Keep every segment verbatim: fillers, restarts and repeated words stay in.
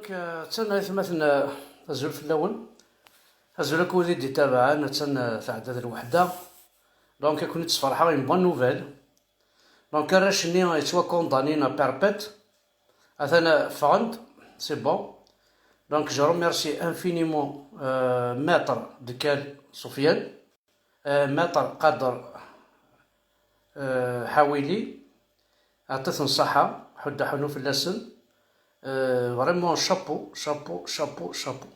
Donc, euh, attan aytmaten, euh, azul fell-awen. Azul akk wid i d-itabaɛen, attan, euh, tɛedda d lweḥda. Donc, ad ken-id-sferḥeɣ une bonne nouvelle. Donc, arrac-nni yettwakundanin à perpète. Atan, euh, ffɣen-d, c'est bon. Donc, je remercie infiniment, euh, maître Dekkal Sofiane, euh, maître Qader, euh, Hawili, ɛṭit-n ṣṣaḥa, ḥudd aḥunu fell-asen. Euh, vraiment, chapeau, chapeau, chapeau, chapeau.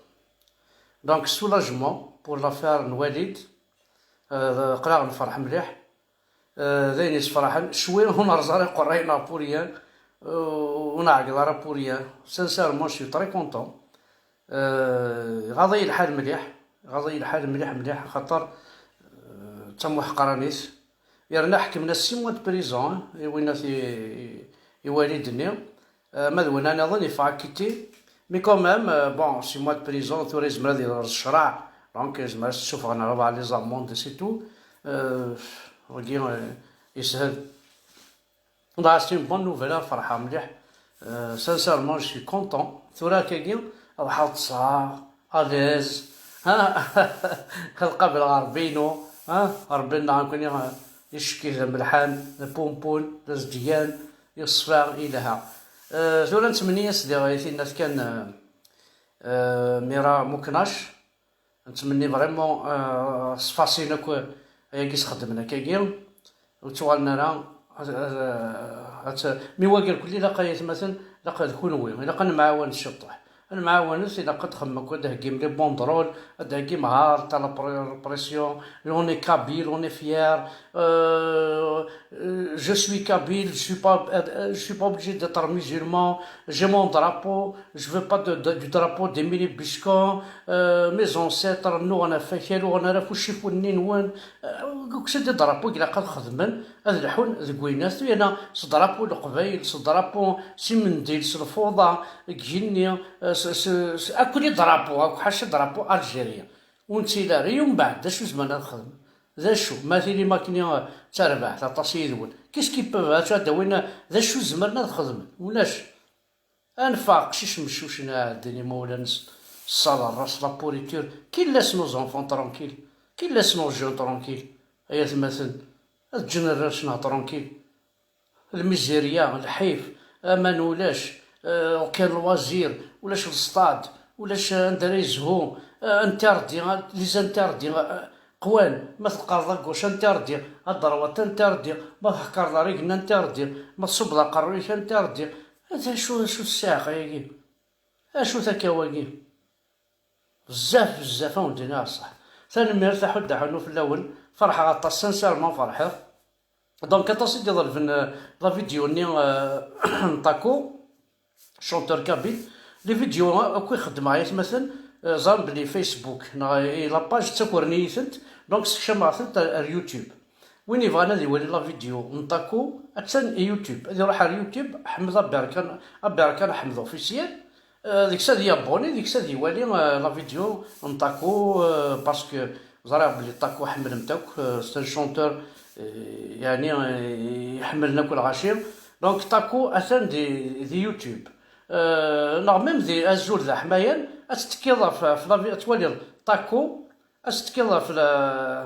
Donc, soulagement pour l'affaire n Walid. Euh, aql-aɣ nferḥ mliḥ. Euh, d ayen yessefraḥen. Cwi ur nerẓ ara iqerray-nneɣ pour rien, euh, ur nɛeggeḍ ara pour rien. Sincèrement, je suis très content. Euh, iɣaḍ-iyi lḥal mliḥ, iɣaḍ-iyi lḥal mliḥ mliḥ, axaṭer, euh, d tamuḥqranit. Yerna ḥekmen-as six mois de prison, hein, i winna i, i Walid-nni. Euh, ma d winna nniḍen yeffeɣ acquitté. Mais quand même, euh, bon, six mois de prison, tura yezmer ad yerẓ ccreɛ. Donc, yezmer ad s-ssufɣen rebɛa les amendes, c'est tout. Euh, wagi, euh, yeshel. Donc, c'est une bonne nouvelle, ah, ferḥeɣ mliḥ. Euh, sincèrement, je suis content. Tura akkagi, ad ḥeḍseɣ, à l'aise. Ha? Ad qableɣ Rebbi-inu. Ha? Rebbi-nneɣ, nekkni, euh, icekki d amelḥan, d apumpun, d azedgan, yeṣfa, yelha. Euh, tura nettmenni-as diɣ i tinnat kan, euh, euh, Mira Muknac. Nettmenni vraiment, euh, ṣfaṣin akk ayagi sxedmen akkagi, ur ttuɣalen ara, euh, euh, mi wagi irkelli ilaq ay atmaten, ilaq d kunwi, ilaq ad nemɛawan ciṭṭaḥ. Ad nemɛawanet, ilaq ad txemmem akk, ad d-theggim les banderoles, ad d-theggim hard à la pré-, répression, on est kabyle, on est fier, euh, euh, je suis kabyle, je suis pas, euh, je suis pas obligé d'être musulman, j'ai mon drapeau, je veux pas de, de, du drapeau des Minibuscons, euh, mes ancêtres, nnuɣen ɣef akal, uɣen ara ɣef ucifu-nni-nwen. Euh, deg uksed drapeau, ilaq ad xedmen, ad lḥun deg wayen-a, tuyana s drapeau n Leqbayel, s drapeau s imendil, s lfuḍa, deg igenni, euh, s, s, s, akk les drapeaux, akk ḥaca drapeau algérien. Ur nettili ara, i umbeɛd, d acu zemren ad xedmen? D acu? Ma tili makni, euh, d tarbaɛt, aṭas yid-wen. Qu'est-ce qui peut, acu ad d-awin, d acu zemren ad xedmen? Ulac. Ad neffeɣ aqcic meccucen, ad ɛeddin imawlan-nsen, ça la race, la pourriture. Qui laisse nos enfants tranquilles? Qui laisse nos jeunes tranquilles? Ay atmaten, ad ǧǧen arrac-nneɣ tranquille. Lmizirya, lḥif, aman ulac, euh, aucun loisir, ulac lestad, ulac anda ara yezhu, euh, interdit, les interdits, euh, qwan, ma teqqareḍ à gauche interdit, à droite interdit, ma thekkareḍ ar igenni interdit, ma tṣubbeḍ aqerruy-ik interdit. D acu, d acu ssiɛqa-agi? Acu-t akka wagi? Bezzaf, bezzaf, a wen-d-iniɣ ṣṣeḥ. Tanemmirt, aḥuddu aḥunnu fell-awen. Ferḥeɣ aṭas, sincèrement ferḥeɣ. Donc, aṭas i d-iḍelben, euh, la vidéo-nni, euh, n Taco, chanteur kabyle. Les vidéos, euh, akk i xeddmeɣ, ay atmaten, euh, ẓran belli Facebook neɣ i la page ttakuren-iyi-tent, donc sekcameɣ-tent ar, ar YouTube. Win yebɣan ad iwali la vidéo n Taco, attan i YouTube. Ad iruḥ ar YouTube, Ḥmed Aberkan, Aberkan Ḥmed officiel. Euh, deg-s ad yaboni, deg-s ad iwali, euh, la vidéo n Taco, euh, parce que ẓriɣ belli Taco ḥemmlen-t akk, euh, c'est un chanteur, euh, yeɛni, euh, iḥemmlen akk lɣaci. Donc Taco atan di, di YouTube. Euh, neɣ même di Azul d aḥmayan, ad tettekkiḍ ɣef, ɣef la vi-, ad twaliḍ Taco, ad tettekkiḍ ɣef la,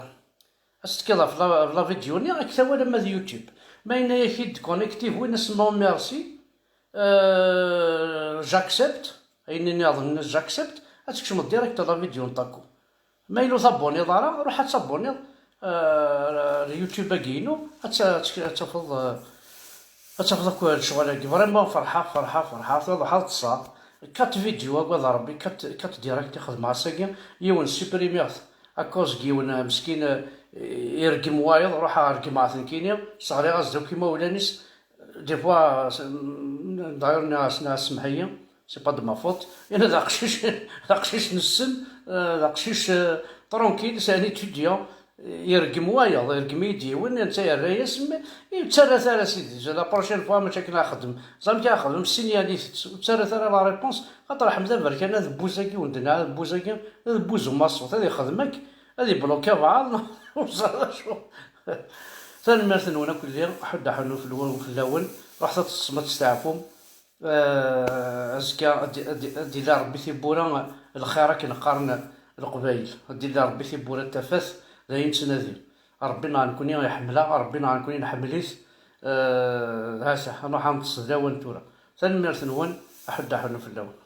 ad tettekkiḍ ɣef la, ɣef la vidéo-nni, ad k-tawal ama d YouTube. Ma yenna-yak-id connecté, win as non merci, euh, j'accepte, ayen nniḍen j'accepte, ad tkecmeḍ direct la vidéo n Taco. Ma yella ur taboniḍ ara, ruḥ ad taboniḍ, euh, ar YouTube-agi-inu, ad ta-, ad t-, ad tafeḍ, euh, ad tafeḍ akk lecɣal-agi. Vraiment ferḥeɣ, ferḥeɣ, ferḥeɣ, tura ruḥeɣ ṭṭseɣ. Quatre vidéos, agad Rebbi, quatre, quatre direct i xedmeɣ ass-agi, yiwen supprimiɣ-t à cause n yiwen, euh, meskin, euh, ireggem wayeḍ, ruḥeɣ reggmeɣ-t nekkini, sseɣliɣ-as-d akk imawlan-is, des fois, euh, d'ailleurs, nniɣ-as, nniɣ-as semmeḥ-iyi, c'est pas de ma faute. Yenna d aqcic, d aqcic nessen, euh, d aqcic, euh, tranquille, c'est un étudiant. Yergem wayeḍ, yergem-iyi-d yiwen, netta yerra-yas, mais ur ttarrat ara, sidi, la prochaine fois mačči akken ara xedmeɣ. Ẓer amek ara xedmeɣ, signalit-tt, ur ttarrat ara la réponse, xaṭer Ḥmed Aberkan, adebbuz-agi ur d-nniɣ, adebbuz-agi, d adebbuz umaṣut, ad ixdem akk, ad ibluki abɛaḍ, ur ẓer d acu. Tanemmirt-nwen akk, lliɣ ḥudd aḥunnu fell-awen, ruḥet ad teṭṭsem, ad testeɛfum. Eh, azekka ad d- ad d- ad d-illa Rebbi tiwwura n lxir akken qqaren Leqbayel. Ad d-illa Rebbi tiwwura n tafat, d ayen nettnadi. Rebbi neɣ nekkni iḥemmel-aɣ, Rebbi neɣ nekkni nḥemmel-it. Eh, hata, ad nruḥ ad neṭṭes d lawan tura. Tanemmirt-nwen, aḥuddu aḥunnu fell-awen.